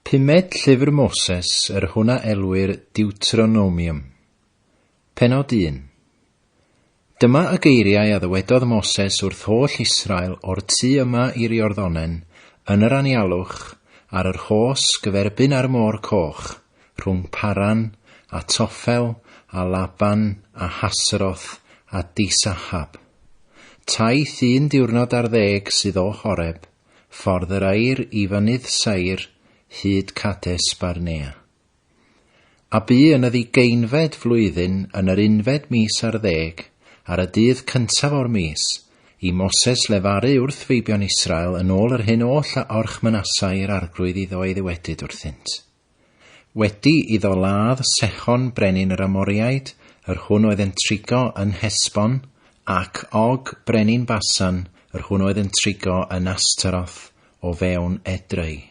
Pumed Llyfr Moses, yr hwn a elwir Deuteronomium. Pennod 1. Dyma y geiriau a ddywedodd Moses wrth holl Israel o'r tu yma i'r Iorddonen, yn yr anialwch, ar yr Hos gyferbyn â'r Môr Coch, rhwng Paran, a Toffel, a Laban, a Haseroth, a Disahab. Taith un diwrnod ar ddeg sydd o Horeb, Ffordd yr air i Fynydd Seir hyd Cades Barnea. A bu yn y ddugeinfed flwyddyn yn yr unfed mis ar ddeg, ar y dydd cyntaf o'r mis, i Moses lefaru wrth feibion Israel yn ôl yr hyn oll a orchmynasai yr Arglwydd iddo ei ddywedyd wrthynt. Wedi iddo ladd Sehon brenin yr Amoriaid, yr hwn oedd yn trigo yn Hesbon, ac Og brenin Basan, yr hwn oedd yn trigo yn Astaroth, o fewn Edrei.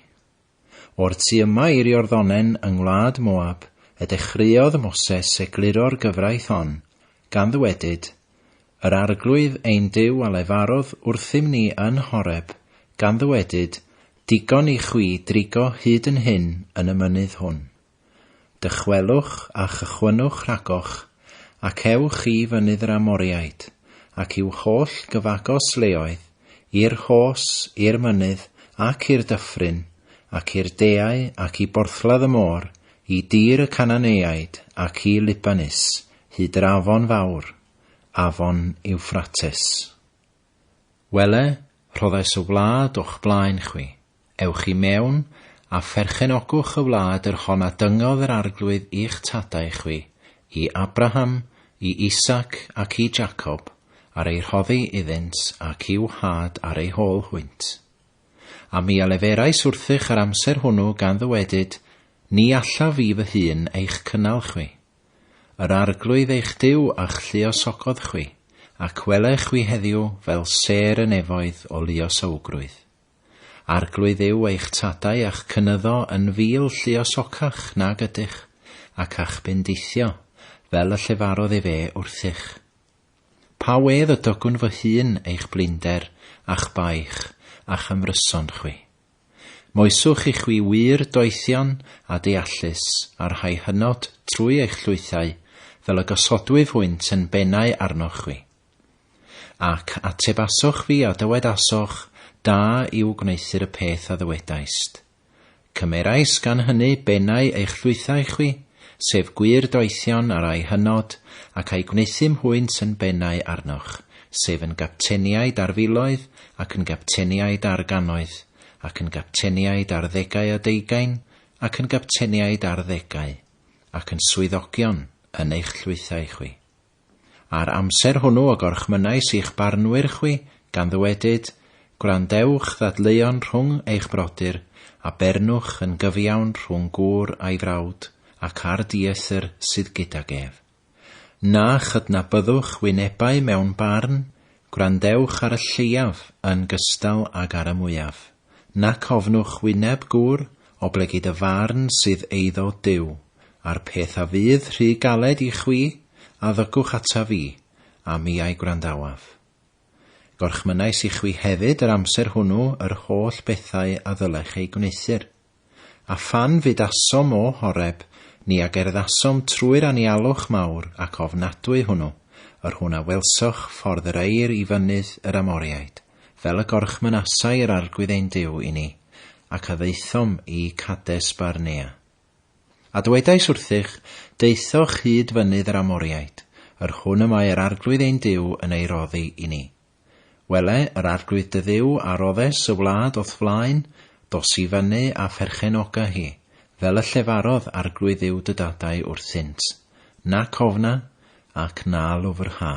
O'r tu yma i'r Iorddonen yng ngwlad Moab y dechreuodd Moses egluro'r gyfraith hon, gan ddywedyd, Yr Arglwydd ein Duw a lefarodd wrthym ni yn Horeb, gan ddywedyd, Digon i chwi drigo hyd yn hyn yn y mynydd hwn. Dychwelwch a chychwynnwch rhagoch, ac ewch i fynydd yr Amoriaid, ac i'w holl gyfagos leoedd, i'r rhos, i'r mynydd, ac i'r dyffryn, ac i'r deau, ac i borthladd y môr, i dir y Cananeaid, ac i Libanus, hyd yr afon fawr, afon Iwffrates. Wele, rhoddais y wlad o'ch blaen chwi. Ewch i mewn, a pherchenogwch y wlad yr hon a dyngodd yr Arglwydd i'ch tadau chwi, i Abraham, i Isaac, ac i Jacob, ar ei rhoddi iddynt ac i'w had ar eu hôl hwynt. A mi a leferais wrthych yr amser hwnnw gan ddywedyd, Ni allaf fi fy hun eich cynnal chwi. Yr Arglwydd eich Duw a'ch lluosogodd chwi, ac wele chwi heddiw fel sêr y nefoedd o luosowgrwydd. Arglwydd yw eich tadau a'ch cynyddo yn fil lluosocach nag ydych, ac a'ch bendithio, fel y llefarodd efe wrthych. Pa wedd y dygwn fy hun eich blinder, a'ch baich, a'ch ymryson chwi? Moeswch i chwi wir doethion a deallus, a'r rhai hynod trwy eich llwythau, fel y gosodwyf hwynt yn bennau arnoch chwi. Ac atebasoch fi a dywedasoch, Da yw gwneuthur y peth a ddywedaist. Cymerais gan hynny bennau eich llwythau chwi, sef gwir doethion a rai hynod, ac a'i gwneuthum hwynt yn bennau arnoch, sef yn gapteniaid ar filoedd, ac yn gapteniaid ar gannoedd, ac yn gapteniaid ar ddegau a deugain, ac yn gapteniaid ar ddegau, ac yn swyddogion yn eich llwythau chwi. A'r amser hwnnw y gorchmynnais i'ch barnwyr chwi, gan ddywedyd, Gwrandewch ddadleuon rhwng eich brodyr, a bernwch yn gyfiawn rhwng gŵr a'i frawd, ac â'r dieithr sydd gydag ef. Na chydnabyddwch wynebau mewn barn, gwrandewch ar y lleiaf yn gystal ag ar y mwyaf. Nac ofnwch wyneb gŵr, oblegid y farn sydd eiddo Duw, a'r peth a fydd rhy galed i chwi, a ddygwch ataf fi, a mi a'i gwrandawaf. Gorchmynnais i chwi hefyd yr amser hwnnw yr holl bethau a ddylech eu gwneuthur. A phan fudasom o Horeb, ni a gerddasom trwy'r anialwch mawr ac ofnadwy hwnnw, yr hwn a welsoch ffordd yr eir i fynydd yr Amoriaid, fel y gorchmynasai yr Arglwydd ein Duw i ni, ac a ddaethom i Cades Barnea. A dywedais wrthych, Daethoch hyd fynydd yr Amoriaid, yr hwn y mae yr Arglwydd ein Duw yn ei roddi i ni. Wele, yr Arglwydd dy Dduw a roddes y wlad o'th flaen, dos i fyny a pherchenoga hi, fel y llefarodd Arglwydd Dduw dy dadau wrthynt, nac ofna, ac na lwfrha.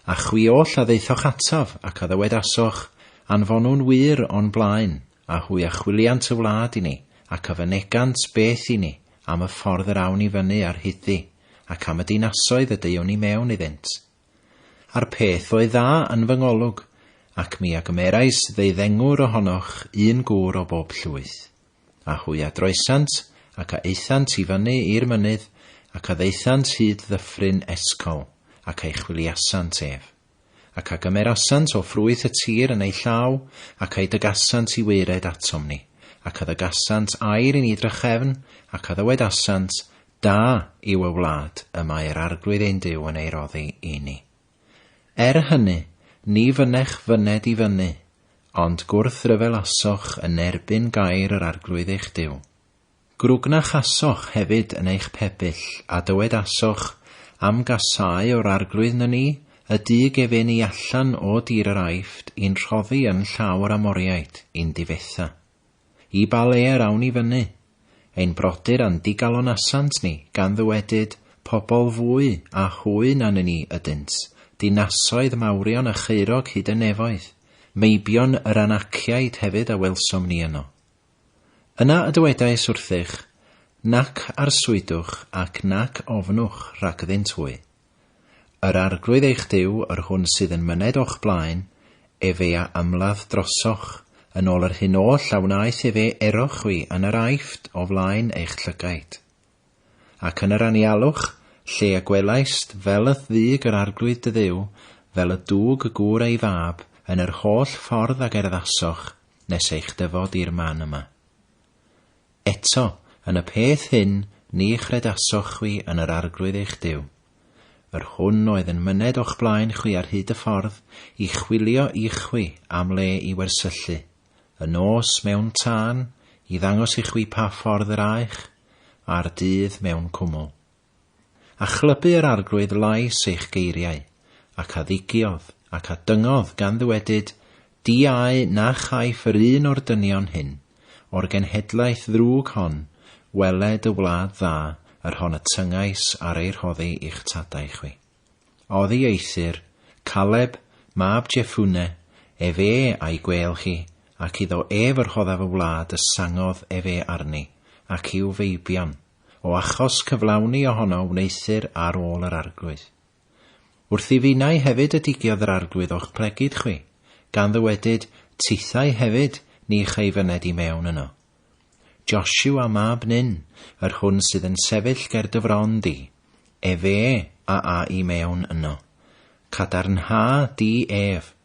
A chwi oll a ddaethoch ataf, ac a ddywedasoch, Anfonwn wŷr o'n blaen, a hwy a chwiliant y wlad i ni, ac a fynegant beth i ni, am y ffordd yr awn i fyny ar hyd-ddi, ac am y dinasoedd y deuwn i mewn iddynt. A'r peth oedd dda yn fy ngolwg, ac mi a gymerais ddeuddengwr ohonoch, un gŵr o bob llwyth. A hwy a droesant, ac a aethant i fyny i'r mynydd, ac a ddaethant hyd ddyffryn Escol, ac a'i chwiliasant ef. Ac a gymerasant o ffrwyth y tir yn eu llaw, ac a'i dygasant i waered atom ni, Ac a ddygasant air i ni drachefn, ac a ddywedasant, Da yw y wlad y mae yr Arglwydd ein Duw yn ei roddi i ni. Er hynny, ni fynech fyned i fyny, ond gwrthryfelasoch yn erbyn gair yr Arglwydd eich Duw. Grwgnachasoch hefyd yn eich pebyll, a dywedasoch, Am gasáu o'r Arglwydd na ni, y dug efe ni allan o dir yr Aifft i'n rhoddi yn llaw yr Amoriaid, i'n difetha. I ba le yr awn i fyny? Ein brodyr a'n digalonasant ni, gan ddywedyd, Pobl fwy a hwy na ni ydynt, dinasoedd mawrion a chaerog hyd y nefoedd, meibion yr Anaciaid hefyd a welsom ni yno. Yna y dywedais wrthych, Nac arswydwch ac nac ofnwch rhagddynt hwy. Yr Arglwydd eich Duw, yr hwn sydd yn myned o'ch blaen, efe a ymladd drosoch, yn ôl yr hyn oll a wnaeth efe eroch chwi yn yr Aifft o flaen eich llygaid. Ac yn yr anialwch, lle y gwelaist, fel y'th ddug yr Arglwydd dy Dduw, fel y dwg y gŵr ei fab, yn yr holl ffordd a gerddasoch, nes eich dyfod i'r man yma. Eto, yn y peth hyn, ni chredasoch chwi yn yr Arglwydd eich Duw, yr hwn oedd yn myned o'ch blaen chwi ar hyd y ffordd, i chwilio i chwi am le i wersyllu, y nos mewn tân, i ddangos i chwi pa ffordd yr aech, a'r dydd mewn cwmwl. A chlybu yr Arglwydd lais eich geiriau, ac a ddigiodd, ac a dyngodd, gan ddywedyd, Diau na chaiff yr un o'r dynion hyn, o'r genhedlaeth ddrwg hon, weled y wlad dda yr hon y tyngais ar ei rhoddi i'ch tadau chwi. Oddi eithr, Caleb, mab Jeffunne, efe a'i gwêl hi, ac iddo ef yr rhoddaf y wlad y sangodd efe arni, ac i'w feibion, O achos cyflawni ohono wneuthur ar ôl yr Arglwydd. Wrth i finnau hefyd y digiodd yr Arglwydd o'ch plegid chwi, gan ddywedyd, Tithau hefyd ni chei fyned i mewn yno. Josua mab Nun, yr hwn sydd yn sefyll ger dy fron di, efe a a i mewn yno. Cadarnha di ef,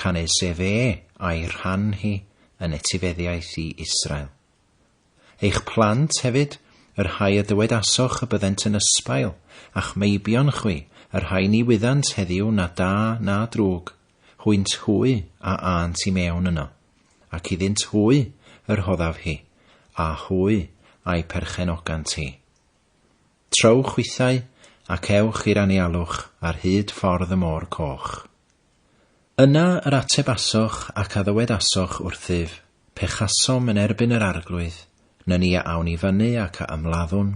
canys efe a'i rhan hi yn etifeddiaeth i Israel. Eich plant hefyd, y rhai y dywedasoch y byddent yn ysbail, a'ch meibion chwi, y rhai ni wyddant heddiw na da na drwg, hwynt hwy a ânt i mewn yno, ac iddynt hwy y rhoddaf hi, a hwy a'i perchenogant hi. Trowch chwithau, ac ewch i'r anialwch ar hyd ffordd y môr coch. Yna yr atebasoch ac a ddywedasoch wrthyf, Pechasom yn erbyn yr Arglwydd, nyni a awn i fyny ac a ymladdwn,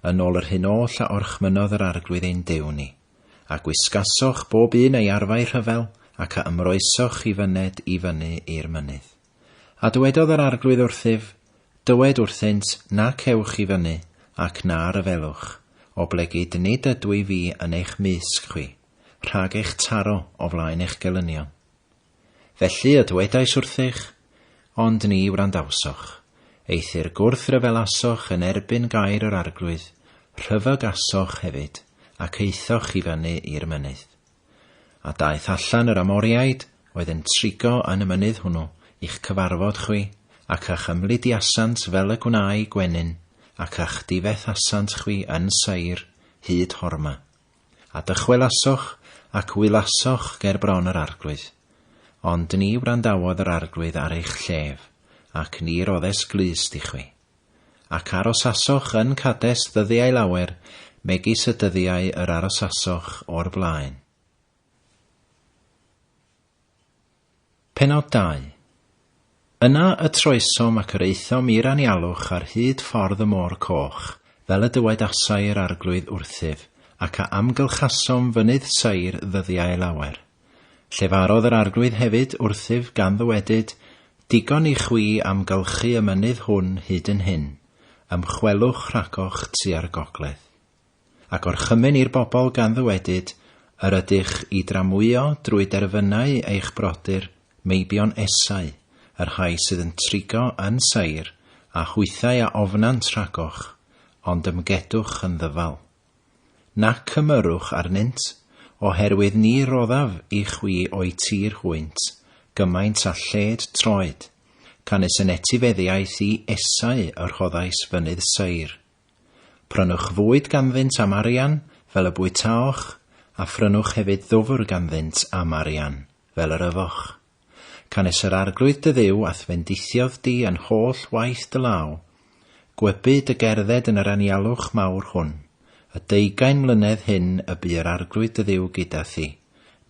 yn ôl yr hyn oll a orchmynnodd yr Arglwydd ein Duw ni. A gwisgasoch bob un ei arfau rhyfel, ac a ymroesoch i fyned i fyny i'r mynydd. A dywedodd yr Arglwydd wrthyf, Dywed wrthynt, Nac ewch i fyny, ac na ryfelwch, oblegid nid ydwy fi yn eich mysg chwi. rhag eich taro o flaen eich gelynion. Felly y dywedais wrthych, ond ni wrandawsoch, eithr gwrthryfelasoch yn erbyn gair yr Arglwydd, rhyfygasoch hefyd, ac aethoch i fyny i'r mynydd. A daeth allan yr Amoriaid, oedd yn trigo yn y mynydd hwnnw, i'ch cyfarfod chwi, ac a'ch ymlidiasant fel y gwnâi gwenyn, ac a'ch difethasant chwi yn Seir, hyd Horma. A dychwelasoch, ac wylasoch ger bron yr Arglwydd. Ond ni wrandawodd yr Arglwydd ar eich llef, ac ni roddes glust i chwi. Ac arosasoch yn Cades ddyddiau lawer, megis y dyddiau yr arosasoch o'r blaen. Pennod 2. Yna y troesom ac yr aethom i'r anialwch ar hyd ffordd y Môr Coch, fel y dywedasai yr Arglwydd wrthyf, ac a amgylchasom fynydd Seir ddyddiau lawer. Llefarodd yr Arglwydd hefyd wrthyf gan ddywedyd, Digon i chwi amgylchu y mynydd hwn hyd yn hyn, ymchwelwch rhagoch tua'r gogledd. A gorchymyn i'r bobl gan ddywedyd, Yr ydych i dramwyo drwy derfynau eich brodyr, meibion Esau, y rhai sydd yn trigo yn Seir, a hwythau a ofnant rhagoch, ond ymgedwch yn ddyfal. Nac ymyrrwch arnynt, oherwydd ni roddaf i chwi o'u tir hwynt, gymaint â lled troed. Canys yn etifeddiaeth i Esau y rhoddais fynydd Seir. Prynwch fwyd ganddynt am arian, fel y bwytaoch, a phrynwch hefyd ddwfr ganddynt am arian, fel yr yfoch. Canys yr Arglwydd dy Dduw a'th fendithiodd di yn holl waith dy law, gwybu dy gerdded yn yr anialwch mawr hwn. Y deugain mlynedd hyn y bu yr Arglwydd dy Dduw gyda thi,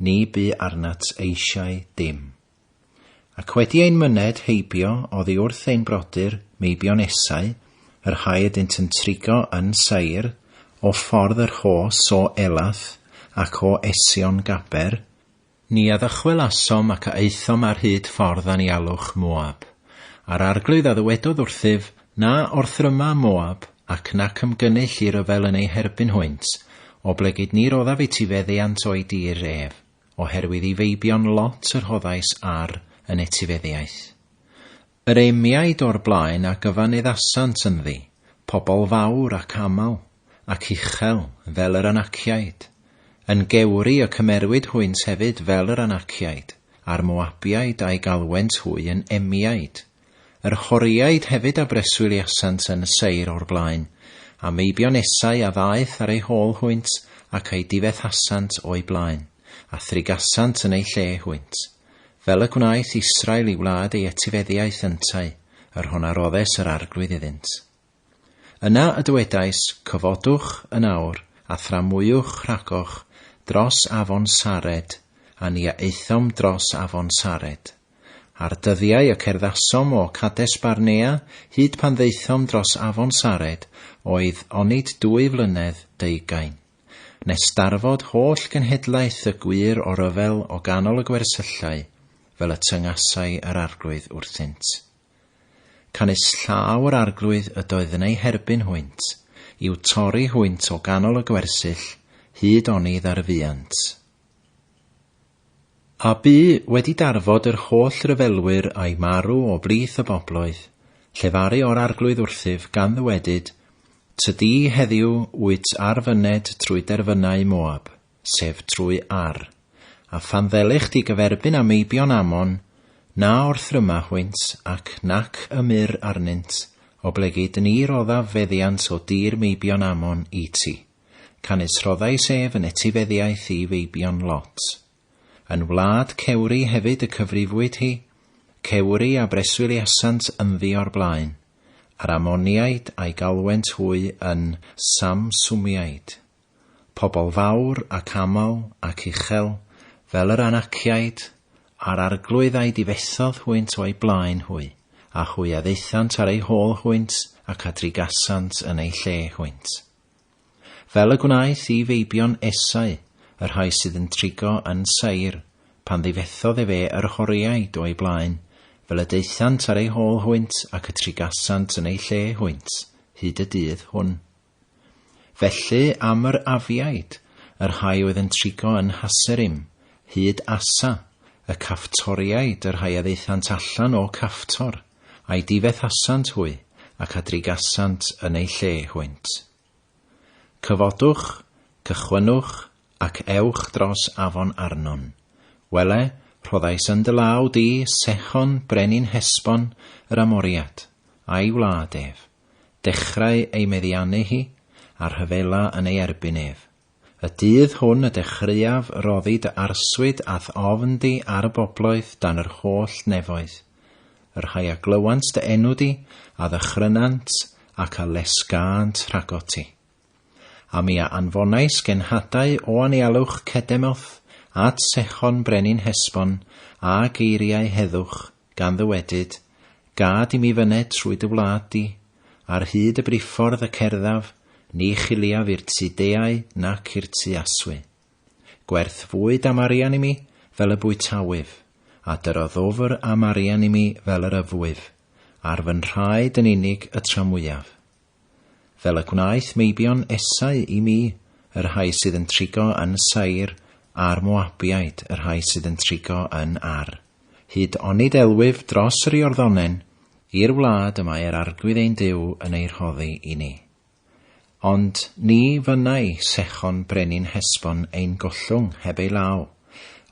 ni bu arnat eisiau dim. Ac wedi ein myned heibio oddi wrth ein brodyr, meibion Esau, y rhai ydynt yn trigo yn Seir, o ffordd yr Hos o Elath, ac o Esion Gaber, Ni a ddychwelasom ac a aethom ar hyd ffordd anialwch Moab. A'r Arglwydd a ddywedodd wrthyf, Na orthryma Moab, ac nac ymgynnull i ryfel yn eu herbyn hwynt, oblegid ni roddaf i ti feddiant o'i dir ef, oherwydd i feibion Lot y rhoddais Ar yn etifeddiaeth. Yr Emiaid o'r blaen a gyfaneddasant ynddi, pobl fawr ac aml, ac uchel, fel yr Anaciaid. Yn gewri y cymerwyd hwynt hefyd fel yr Anaciaid, a'r Moabiaid a'i galwent hwy yn Emiaid. Yr Horiaid hefyd a breswyliasant yn Seir o'r blaen, a meibion Esau a ddaeth ar eu hôl hwynt, ac a'u difethasant o'u blaen, a thrigasant yn eu lle hwynt. Fel y gwnaeth Israel i wlad ei etifeddiaeth yntau, yr hon a roddes yr Arglwydd iddynt. Yna y dywedais, Cyfodwch yn awr, a thramwywch rhagoch, dros afon Sared, a ni a aethom dros afon Sared. A'r dyddiau y cerddasom o Cades Barnea hyd pan ddaethom dros afon Sared oedd onid dwy flynedd deugain. Nes darfod holl genhedlaeth y gwŷr o ryfel o ganol y gwersyllau, fel y tyngasai yr Arglwydd wrthynt. Canys llaw yr Arglwydd ydoedd yn eu herbyn hwynt, i'w torri hwynt o ganol y gwersyll, hyd oni ddarfuant. A bu, wedi darfod yr holl ryfelwyr a'i marw o blith y bobloedd, llefaru o'r Arglwydd wrthyf, gan ddywedyd, Tydi heddiw wyt ar fyned trwy derfynau Moab, sef trwy Ar. A phan ddelych di gyferbyn â meibion Ammon, na orthryma hwynt, ac nac ymyr arnynt, oblegid ni roddaf feddiant o dir meibion Ammon i ti. Canys rhoddais ef yn etifeddiaeth i feibion Lot. Yn wlad cewri hefyd y cyfrifwyd hi, cewri a breswyliasant ynddi o'r blaen, a'r Ammoniaid a'i galwent hwy yn Samsumiaid. Pobl fawr ac aml ac uchel, fel yr Anaciaid, a'r Arglwydd a'i difethodd hwynt o'u blaen hwy, a hwy a ddaethant ar eu hôl hwynt ac a drigasant yn eu lle hwynt. Fel y gwnaeth i feibion Esau, y rhai sydd yn trigo yn Seir, pan ddifethodd efe yr Horiaid o'i blaen, fel y daethant ar eu hôl hwynt ac y trigasant yn eu lle hwynt, hyd y dydd hwn. Felly am yr Afiaid, y rhai oedd yn trigo yn Haserim, hyd Asa, y Cafftoriaid, y rhai a ddaethant allan o Cafftor, a'i difethasant hwy, ac a drigasant yn eu lle hwynt. Cyfodwch, cychwynnwch, ac ewch dros afon Arnon. Wele, rhoddais yn dy law di Sechon brenin Hesbon yr Amoriad, a'i wlad ef. Dechrau ei meddiannu hi, a rhyfela yn ei erbyn ef. Y dydd hwn y dechreuaf roddi dy arswyd a'th ofn di ar y bobloedd dan yr holl nefoedd. Y rhai a glywant dy enw di, a ddychrynant ac a lesgânt rhagot ti. A mi a anfonais genhadau o anialwch Cedemoth at Sechon brenin Hesbon, a geiriau heddwch, gan ddywedyd, Gad i mi fyned trwy dy wlad di, ar hyd y briffordd y cerddaf, ni chiliaf i'r tu deau nac i'r tu aswy. Gwerth fwyd am arian i mi, fel y bwytawyf, a dyro ddwfr am arian i mi fel yr yfwyf, ar fy nhraed yn unig y tramwyaf. Fel y gwnaeth meibion Esau i mi, y rhai sydd yn trigo yn Seir, a'r Moabiaid, y rhai sydd yn trigo yn Ar. Hyd onid elwyf dros yr Iorddonen, i'r wlad y mae yr Arglwydd ein Duw yn ei rhoddi i ni. Ond ni fynnai Sechon brenin Hesbon ein gollwng heb ei law,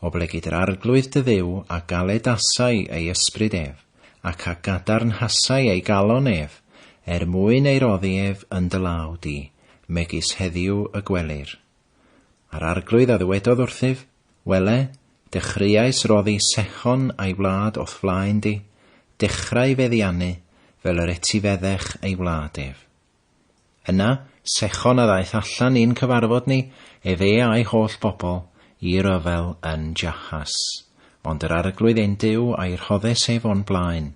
oblegid yr Arglwydd dy Dduw a galedasai ei ysbryd ef, ac a gadarnhasai ei galon ef, er mwyn ei roddi ef yn dy law di, megis heddiw y gwelir. A'r Arglwydd a ddywedodd wrthyf, Wele, dechreuais roddi Sehon a'i wlad o'th flaen di, dechrau feddiannu, fel yr etifeddech ei wlad ef. Yna, Sechon a ddaeth allan i'n cyfarfod ni, efe a'i holl bobl, i ryfel yn Jahas. Ond yr Arglwydd ein Duw a'i rhoddes ef o'n blaen,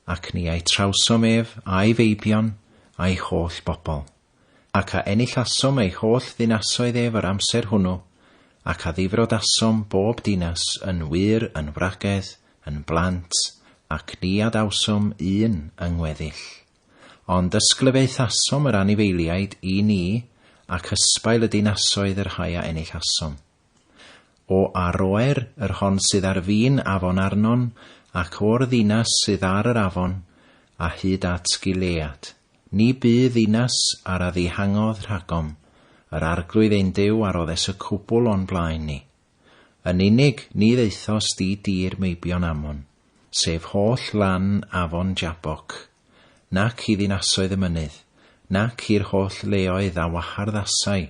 ac ni a'i trawsom ef, a'i feibion, a'i holl bobl. Ac a enillasom ei holl ddinasoedd ef yr amser hwnnw, ac a ddifrodasom bob dinas yn wŷr, yn wragedd, yn blant, ac ni adawsom un yng ngweddill. Ond ysglyfaethasom yr anifeiliaid i ni, ac ysbail y dinasoedd y rhai a enillasom. O Aroer, yr hon sydd ar fin afon Arnon, ac o'r ddinas sydd ar yr afon, a hyd at Gilead. Ni bu ddinas ar a ddihangodd rhagom, yr Arglwydd ein Duw a roddes y cwbl o'n blaen ni. Yn unig, ni ddaethost di dir meibion Ammon, sef holl lan afon Jabbok, nac i ddinasoedd y mynydd, nac i'r holl leoedd a waharddasai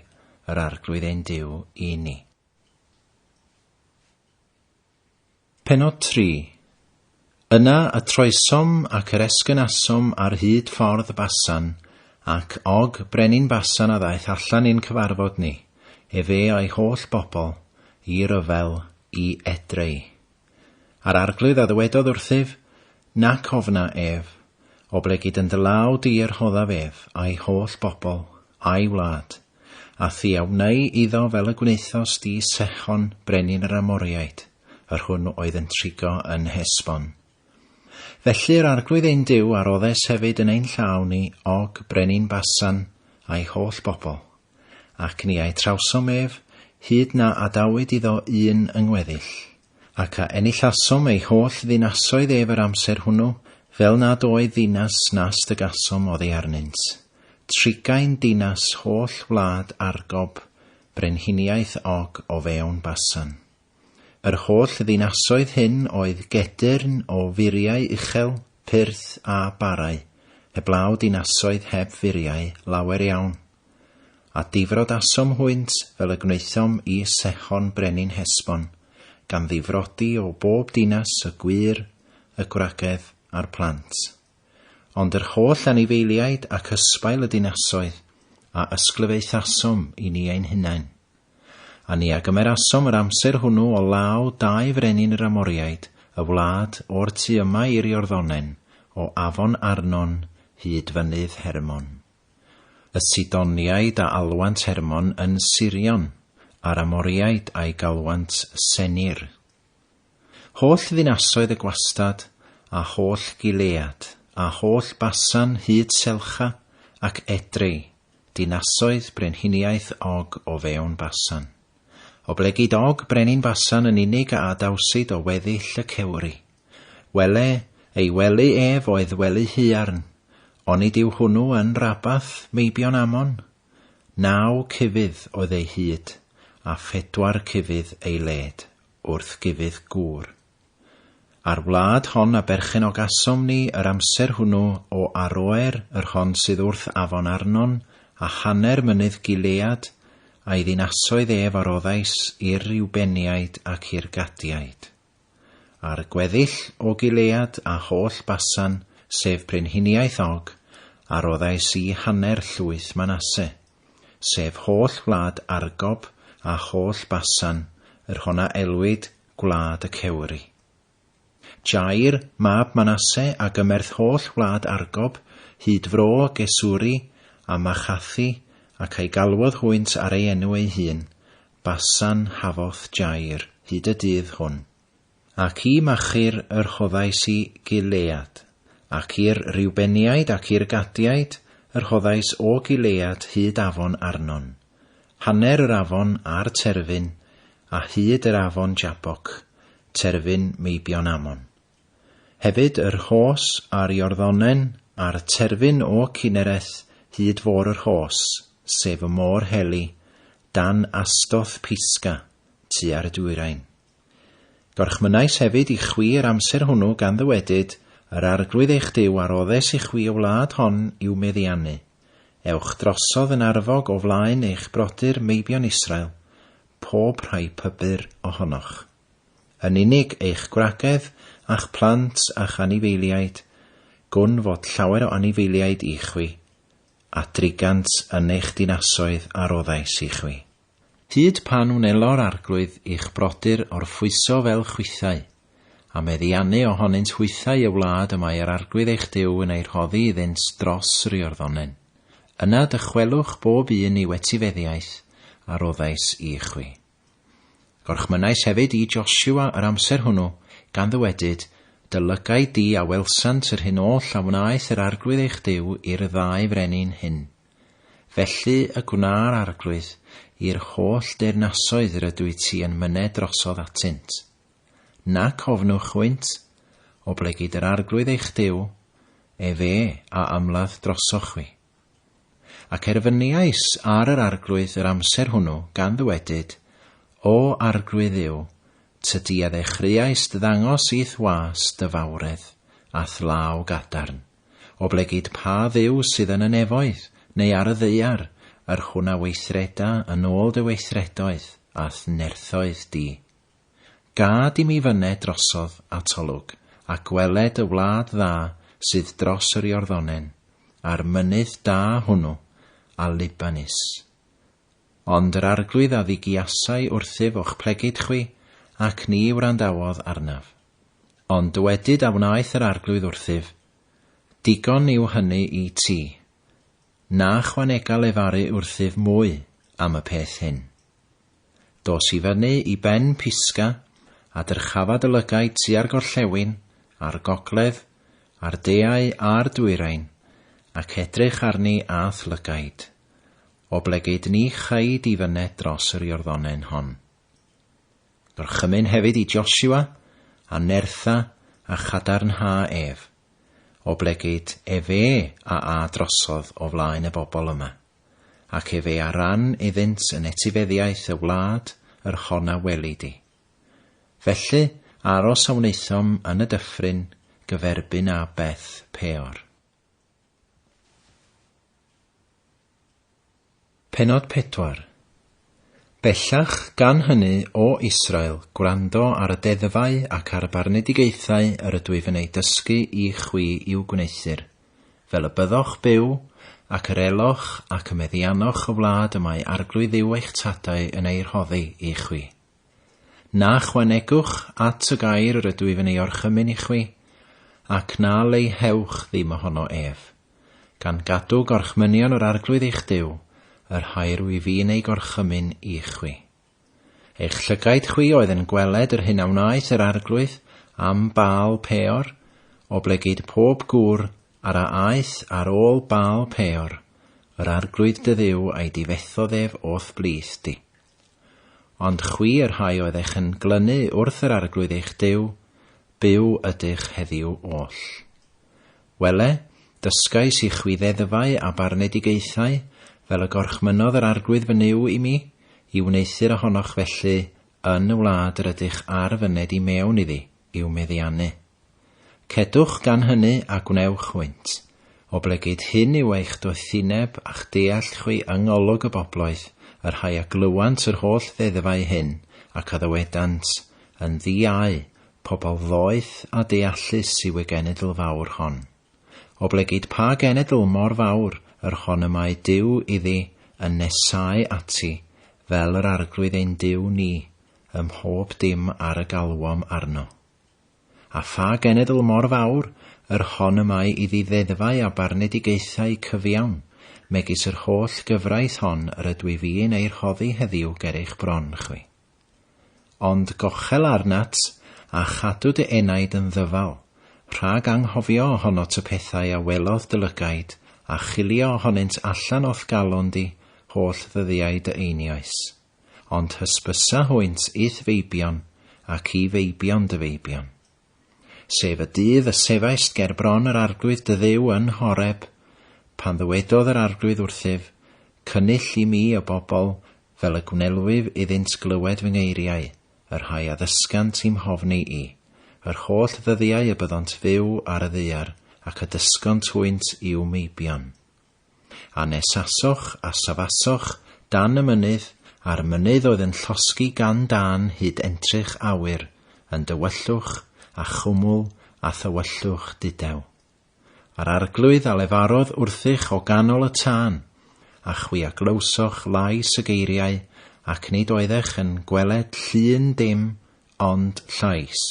yr Arglwydd ein Duw i ni. Pennod 3. Yna y troesom ac yr esgynasom ar hyd ffordd Basan, ac Og, brenin Basan a ddaeth allan i'n cyfarfod ni, efe a'i holl bobl, i ryfel i Edrei. A'r Arglwydd a ddywedodd wrthyf, Nac ofna ef, oblegid yn dy law di yr rhoddaf ef, a'i holl bobl, a'i wlad, a thi a wnei iddo fel y gwnaethost di Sehon brenin yr Amoriaid, yr hwn oedd yn trigo yn Hesbon. Felly yr Arglwydd ein Duw a roddes hefyd yn ein llaw ni Og brenin Basan a'i holl bobl, ac ni a'i trawsom ef, hyd na adawyd iddo un yng ngweddill. Ac a enillasom ei holl ddinasoedd ef yr amser hwnnw, fel nad oedd ddinas nas dygasom oddi arnynt. Trigain dinas holl wlad Argob, brenhiniaeth Og o fewn Basan. Yr holl ddinasoedd hyn oedd gedyrn o furiau uchel, pyrth a barrau, heblaw dinasoedd heb furiau lawer iawn. A difrodasom hwynt fel y gwnaethom i Sehon brenin Hesbon, gan ddifrodi o bob dinas y gwŷr, y gwragedd a'r plant. Ond yr holl anifeiliaid ac ysbail y dinasoedd a ysglyfaethasom i ni ein hunain. A ni a gymerasom yr amser hwnnw o law dau frenin yr Amoriaid, y wlad, o'r tu yma i'r Iorddonen, o afon Arnon hyd fynydd Hermon. Y Sidoniaid a alwant Hermon yn Sirion, a'r Amoriaid a'i galwant Senir. Holl ddinasoedd y gwastad, a holl Gilead, a holl Basan hyd Selcha, ac Edrei, dinasoedd brenhiniaeth Og o fewn Basan. Oblegid Og brenin Basan yn unig a adawsid o weddill y cewri. Wele, ei wely ef oedd wely haearn, onid yw hwnnw yn Rabath, meibion Ammon? Naw cufydd oedd ei hyd, a phedwar cufydd ei led, wrth gufydd gŵr. A'r wlad hon a berchenogasom ni yr amser hwnnw o Aroer, yr hon sydd wrth afon Arnon, a hanner mynydd Gilead, a'i ddinasoedd ef a roddais i'r Riwbeniaid ac i'r Gadiaid. A'r gweddill o Gilead a holl Basan, sef brenhiniaeth Og, a roddais i hanner llwyth Manasse, sef holl wlad Argob a holl Basan, yr hon a elwid gwlad y cewri. Jair, mab Manasse, a gymerth holl wlad Argob, hyd fro Gesuri a Machathi, ac a'i galwodd hwynt ar ei enw ei hun, Basan Hafoth Jair, hyd y dydd hwn. Ac i Machir yr rhoddais i Gilead, ac i'r Riwbeniaid ac i'r Gadiaid yr rhoddais o Gilead hyd afon Arnon. Hanner yr afon a'r terfyn, a hyd yr afon Jabbok, terfyn meibion Ammon. Hefyd yr Rhos a'r Iorddonen, a'r terfyn o Cinnereth hyd fôr y Rhos, sef y môr heli, dan Astoth Pisga, tua'r dwyrain. Gorchmynnais hefyd i chwi yr amser hwnnw gan ddywedyd, Yr Arglwydd eich Duw a roddes i chwi y wlad hon i'w meddiannu. Ewch drosodd yn arfog o flaen eich brodyr meibion Israel, pob rhai pybyr ohonoch. Yn unig eich gwragedd a'ch plant a'ch anifeiliaid, gwn fod llawer o anifeiliaid i chwi, a drigant yn eich dinasoedd a roddais i chwi. Hyd pan wnelo'r Arglwydd i'ch brodyr orffwyso fel chwithau, a meddiannu ohonynt hwythau y wlad y mae yr Arglwydd eich Duw yn ei rhoddi iddynt dros yr Iorddonen. Yna dychwelwch bob un i'w etifeddiaeth a roddais i chwi. Gorchmynnais hefyd i Josua yr amser hwnnw, gan ddywedyd, Dy lygaid di a welsant yr hyn oll a wnaeth yr Arglwydd eich Duw i'r ddau frenin hyn. Felly y gwna'r Arglwydd i'r holl deyrnasoedd yr ydwyt ti yn myned drosodd atynt. Nac ofnwch hwynt, oblegid yr Arglwydd eich Duw, efe a ymladd drosoch chwi. Ac erfyniais ar yr Arglwydd yr amser hwnnw, gan ddywedyd, O Arglwydd Dduw, tydi a ddechreuaist ddangos i'th was dy fawredd, a'th law gadarn. Oblegid pa Dduw sydd yn y nefoedd, neu ar y ddaear, yr hwn a weithreda yn ôl dy weithredoedd a'th nerthoedd di? Gad i mi fyned drosodd at olwg, a gweled y wlad dda sydd dros yr Iorddonen, a'r mynydd da hwnnw, a Libanus. Ond yr Arglwydd a ddigiasai wrthyf o'ch plegid chwi, ac ni wrandawodd arnaf. Ond dywedyd a wnaeth yr Arglwydd wrthyf, Digon yw hynny i ti. Na chwanega lefaru wrthyf mwy am y peth hyn. Dos i fyny i ben Pisga, a dyrchafa dy lygaid tua'r gorllewin, a'r gogledd, a'r deau a'r dwyrain, ac edrych arni â'th lygaid, oblegid ni chei di fyned dros yr Iorddonen hon. Gorchymyn hefyd i Josua, a nertha, a chadarnha ef, oblegid efe a a drosodd o flaen y bobl yma, ac efe a ran iddynt yn etifeddiaeth y wlad yr hon a weli di. Felly, aros a wnaethom yn y dyffryn gyferbyn â Beth Peor. Pennod 4. Bellach, gan hynny, O Israel, gwrando ar y deddfau ac ar y barnedigaethau yr ydwyf yn eu dysgu i chwi i'w gwneuthur, fel y byddoch byw, ac yr eloch ac y meddiannoch y wlad y mae Arglwydd Dduw eich tadau yn ei rhoddi i chwi. Na chwanegwch at y gair yr ydwyf yn ei orchymyn i chwi, ac na leihewch ddim ohono ef. gan gadw gorchmynion yr Arglwydd eich Duw, y rhai yr wyf fi'n eu gorchymyn i chwi. Eich llygaid chwi oedd yn gweled yr hyn a wnaeth yr Arglwydd am Baal Peor, oblegid pob gŵr a'r a aeth ar ôl Baal Peor, yr Arglwydd dy Dduw a'i difethodd ef o'th blith di. Ond chwi y rhai oeddech yn glynu wrth yr Arglwydd eich Duw, byw ydych heddiw oll. Wele, dysgais i chwi ddeddfau a barnedigaethau, fel y gorchmynnodd yr Arglwydd fy Nuw i mi, i wneuthur ohonoch felly yn y wlad yr ydych ar fyned i mewn iddi, i'w meddiannu. Cedwch gan hynny a gwnewch hwynt, oblegid hyn yw eich doethineb a'ch deall chwi yng ngolwg y bobloedd, y rhai a glywant yr holl ddeddfau hyn, ac a ddywedant, Yn ddi-au, Pobl ddoeth a deallus yw y genedl fawr hon. Oblegid pa genedl mor fawr yr hon y mae Duw iddi yn nesáu ati fel yr Arglwydd ein Duw ni ym mhob dim ar y galwom arno? A pha genedl mor fawr yr hon y mae iddi ddeddfau a barnedigaethau cyfiawn, megis yr holl gyfraith hon yr ydwyf fi'n ei rhoddi heddiw ger eich bron chwi? Ond gochel arnat, a chadw dy enaid yn ddyfal, rhag anghofio ohonot y pethau a welodd dy lygaid, a chilio ohonynt allan o'th galon di holl ddyddiau dy einioes. Ond hysbysa hwynt i'th feibion, ac i feibion dy feibion. Sef y dydd y sefaist ger bron yr Arglwydd dy Dduw yn Horeb, pan ddywedodd yr Arglwydd wrthyf, Cynnull i mi y bobl, fel y gwnelwyf iddynt glywed fy ngeiriau, y rhai a ddysgant i'm hofni i, yr holl ddyddiau y byddont fyw ar y ddaear, ac y dysgont hwynt i'w meibion. A nesasoch a safasoch dan y mynydd, a'r mynydd oedd yn llosgi gan dân hyd entrych awyr, yn dywyllwch, a chwmwl, a thywyllwch dudew. A'r Arglwydd a lefarodd wrthych o ganol y tân, a chwi a glywsoch lais y geiriau, ac nid oeddech yn gweled llun dim ond llais.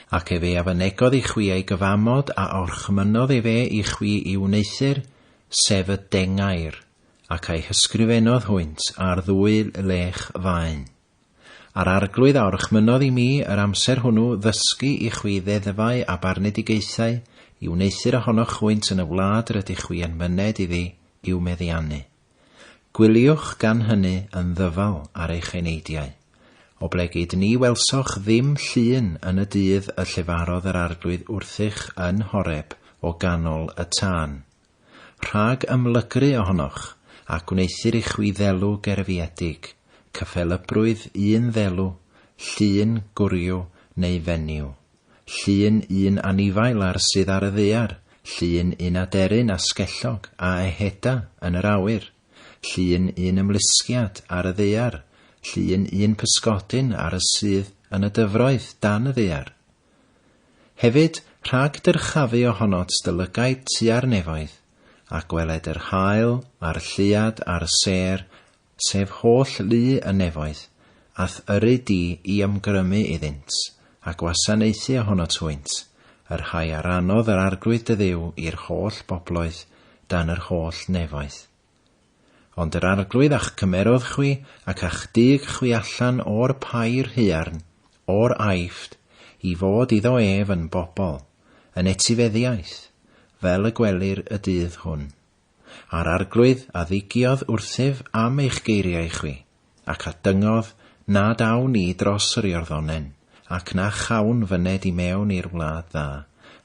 Ac efe a fynegodd i chwi ei gyfamod a orchmynnodd efe i chwi i'w wneuthur, sef y dengair, ac a'i hysgrifennodd hwynt ar ddwy lech faen. A'r Arglwydd a orchmynnodd i mi yr amser hwnnw ddysgu i chwi ddeddfau a barnedigaethau i wneuthur ohonoch hwynt yn y wlad yr ydych chwi yn myned iddi i'w meddiannu. Gwyliwch gan hynny yn ddyfal ar eich eneidiau, oblegid ni welsoch ddim llun yn y dydd y llefarodd yr Arglwydd wrthych yn Horeb o ganol y tân. Rhag ymlygru ohonoch, a gwneuthur i chwi ddelw gerfiedig, cyffelybrwydd un ddelw, llun, gwryw, neu fenyw. Llun un anifail ar sydd ar y ddaear, llun un aderyn asgellog a eheda yn yr awyr, llun un ymlusgiad ar y ddaear, llun un pysgodyn ar y sydd yn y dyfroedd dan y ddaear. Hefyd, rhag dyrchafu ohonot dy lygaid tua'r nefoedd, a gweled yr haul, a'r lleuad, a'r sêr, sef holl lu y nefoedd, a'th yrru di i ymgrymu iddynt, a gwasanaethu ohonot hwynt, y rhai a rannodd yr Arglwydd dy Dduw i'r holl bobloedd dan yr holl nefoedd. Ond yr Arglwydd a'ch cymerodd chwi, ac a'ch dug chwi allan o'r pair haearn, o'r Aifft, i fod iddo ef yn bobl, yn etifeddiaeth, fel y gwelir y dydd hwn. A'r Arglwydd a ddigiodd wrthyf am eich geiriau chwi, ac a dyngodd nad awn ni dros yr Iorddonen, ac na chawn fyned i mewn i'r wlad dda,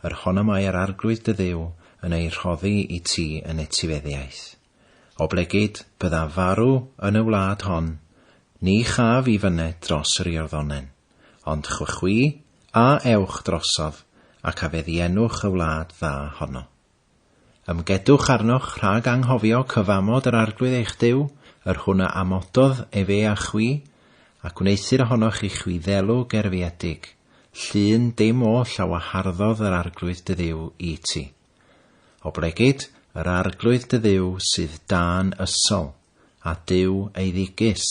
yr hon y mae yr Arglwydd dy Dduw yn ei rhoddi i ti yn etifeddiaeth. Oblegid, byddaf farw yn y wlad hon, ni chaf i fyned dros yr Iorddonen, ond chwi a ewch drosodd, ac a feddiennwch y wlad dda honno. Ymgedwch arnoch rhag anghofio cyfamod yr Arglwydd eich Duw, yr hwn a amododd efe â chwi, a gwneuthur ohonoch i chwi ddelw gerfiedig, llun dim oll a waharddodd yr Arglwydd dy Dduw i ti. Oblegid, yr Arglwydd dy Dduw sydd dan ysol, a Duw eiddigus.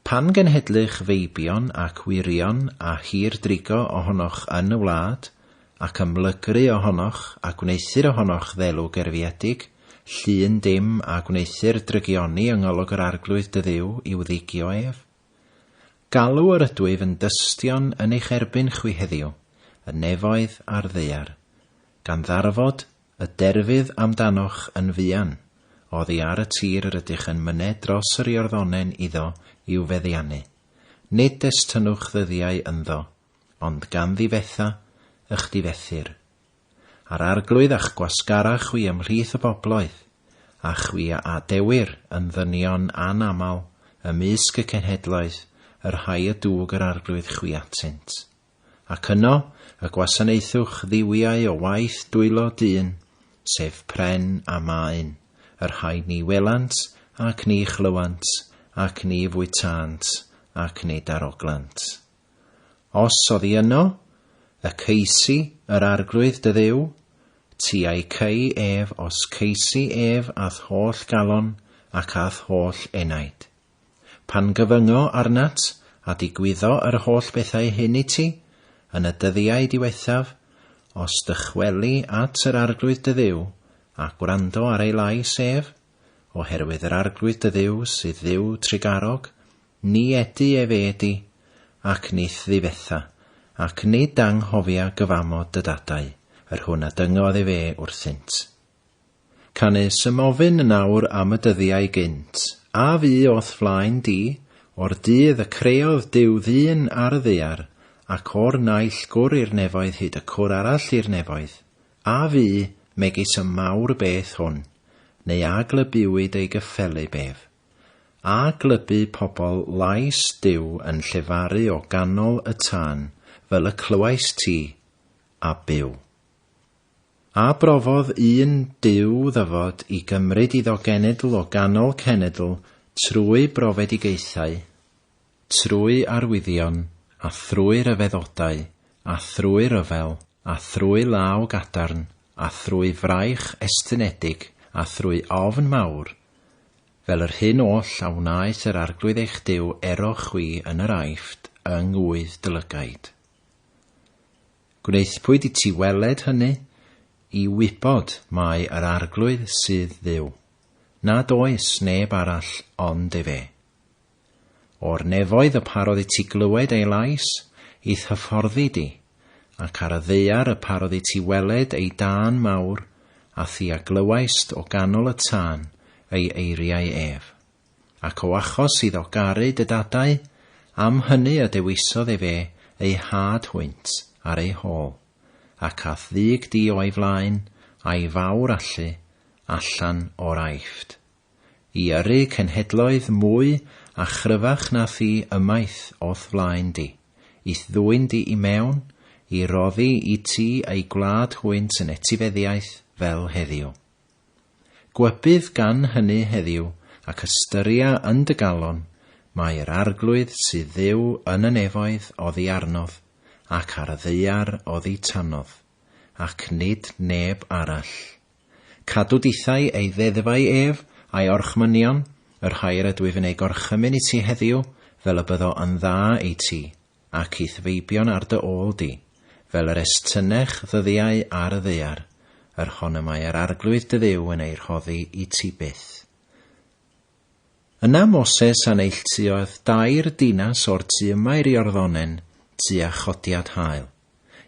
Pan genhedlych feibion ac wyrion a hir drigo ohonoch yn y wlad, ac ymlygru ohonoch, a gwneuthur ohonoch ddelw gerfiedig, llun dim, a gwneuthur drygioni yng ngolwg yr Arglwydd dy Dduw i'w ddigio ef. Galw yr ydwyf yn dystion yn eich erbyn chwi heddiw, y nefoedd a'r ddaear, gan ddarfod Y derfydd amdanoch yn fuan, oddi ar y tir yr ydych yn myned dros yr Iorddonen iddo i'w feddiannu. Nid estynnwch ddyddiau ynddo, ond gan ddifetha, y'ch difethir. A'r Arglwydd a'ch gwasgara chwi ymhlith y bobloedd, a chwi a adewir yn ddynion anaml ymysg y cenhedloedd, y rhai y dwg yr Arglwydd chwi atynt. Ac yno y gwasanaethwch dduwiau o waith dwylo dyn, sef pren a maen, y rhai ni welant, ac ni chlywant, ac ni fwytânt, ac nid aroglant. Os oddi yno, y ceisi yr Arglwydd dy Dduw, ti a'i cei ef os ceisi ef â'th holl galon ac â'th holl enaid. Pan gyfyngo arnat, a digwyddo yr holl bethau hyn i ti, yn y dyddiau diwethaf, os dychweli at yr Arglwydd dy Dduw, a gwrando ar ei lais ef, oherwydd yr Arglwydd dy Dduw sydd Dduw trugarog, ni edy ef edi, ac ni'th ddifetha, ac nid anghofia gyfamod dy dadau, yr hwn a dyngodd efe wrthynt. Canys ymofyn yn awr am y dyddiau gynt, a fu o'th flaen di, o'r dydd y creodd Duw ddyn ar y ddaear, ac o'r naill gwr i'r nefoedd hyd y cwr arall i'r nefoedd, a fu, megis y mawr beth hwn, neu a glybiwyd ei gyffelyb ef? A glybu pobl lais Duw yn llefaru o ganol y tân, fel y clywaist ti, a byw. A brofodd un Duw ddyfod i gymryd iddo genedl o ganol cenedl trwy brofedigaethau, trwy arwyddion, a thrwy ryfeddodau, a thrwy ryfel, a thrwy law gadarn, a thrwy fraich estynedig, a thrwy ofn mawr, fel yr hyn oll a wnaeth yr Arglwydd eich Duw ero chwi yn yr Aifft yng ngŵydd dy lygaid. Gwnaethpwyd i ti weled hynny, i wybod mai yr Arglwydd sydd Dduw, nad oes neb arall ond efe. O'r nefoedd y parodd i ti glywed ei lais, i'th hyfforddi di, ac ar y ddaear y parodd i ti weled ei dân mawr, a thi a glywaist o ganol y tân ei eiriau ef. Ac o achos iddo garu dy dadau, am hynny y dewisodd efe eu had hwynt ar eu hôl, ac a'th ddug di o'i flaen, a'i fawr allu, allan o'r Aifft, i yrru cenhedloedd mwy a chryfach na thi ymaith o'th flaen di, i'th ddwyn di i mewn, i roddi i ti eu gwlad hwynt yn etifeddiaeth fel heddiw. Gwybydd gan hynny heddiw, ac ystyria yn dy galon, mai yr Arglwydd sydd Dduw yn y nefoedd oddi arnodd, ac ar y ddaear oddi tanodd, ac nid neb arall. Cadw dithau ei ddeddfau ef, a'i orchmynion, y rhai yr ydwyf yn eu gorchymyn i ti heddiw, fel y byddo yn dda i ti, ac i'th feibion ar dy ôl di, fel yr estynnech ddyddiau ar y ddaear, yr hon y mae yr Arglwydd dy Dduw yn ei rhoddi i ti byth. Yna Moses a neilltuodd dair dinas o'r tu yma i'r Iorddonen tua chodiad haul,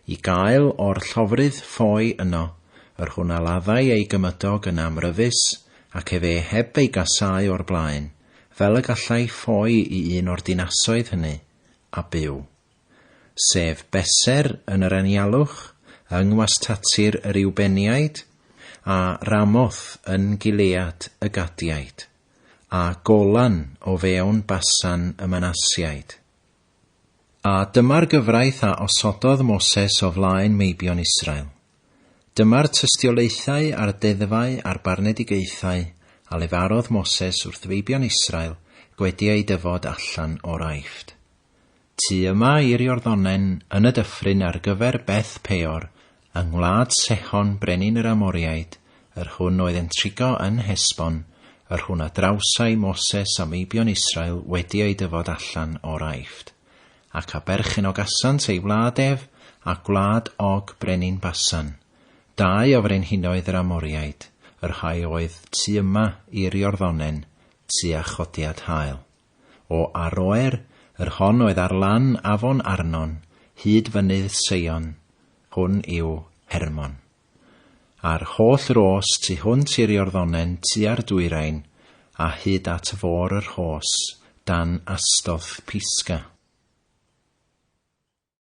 i gael o'r llofrudd ffoi yno, yr hwn a laddai ei gymydog yn amryfus, ac efe heb ei gasáu o'r blaen, fel y gallai ffoi i un o'r dinasoedd hynny, a byw. Sef Beser yn yr anialwch, yng ngwastatir y Riwbeniaid, a Ramoth yn Gilead y Gadiaid, a Golan o fewn Basan y Manasiaid. A dyma'r gyfraith a osododd Moses o flaen meibion Israel. Dyma'r tystiolaethau a'r deddfau a'r barnedigaethau a lefarodd Moses wrth feibion Israel gwedi eu dyfod allan o'r Aifft. Tu yma i'r Iorddonen, yn y dyffryn ar gyfer Beth Peor, yng ngwlad Sehon brenin yr Amoriaid, yr hwn oedd yn trigo yn Hesbon, yr hwn a drawsai Moses a meibion Israel wedi eu dyfod allan o'r Aifft. Ac a berchenogasant ei wlad ef, a gwlad Og brenin Basan, dau o frenhinoedd yr Amoriaid, y rhai oedd tu yma i'r Iorddonen, tua chodiad haul. O Aroer, yr hon oedd ar lan afon Arnon, hyd fynydd Seion, hwn yw Hermon. A'r holl ros tu hwnt i'r Iorddonen tua'r dwyrain, a hyd at fôr yr Rhos, dan Astoth Pisga.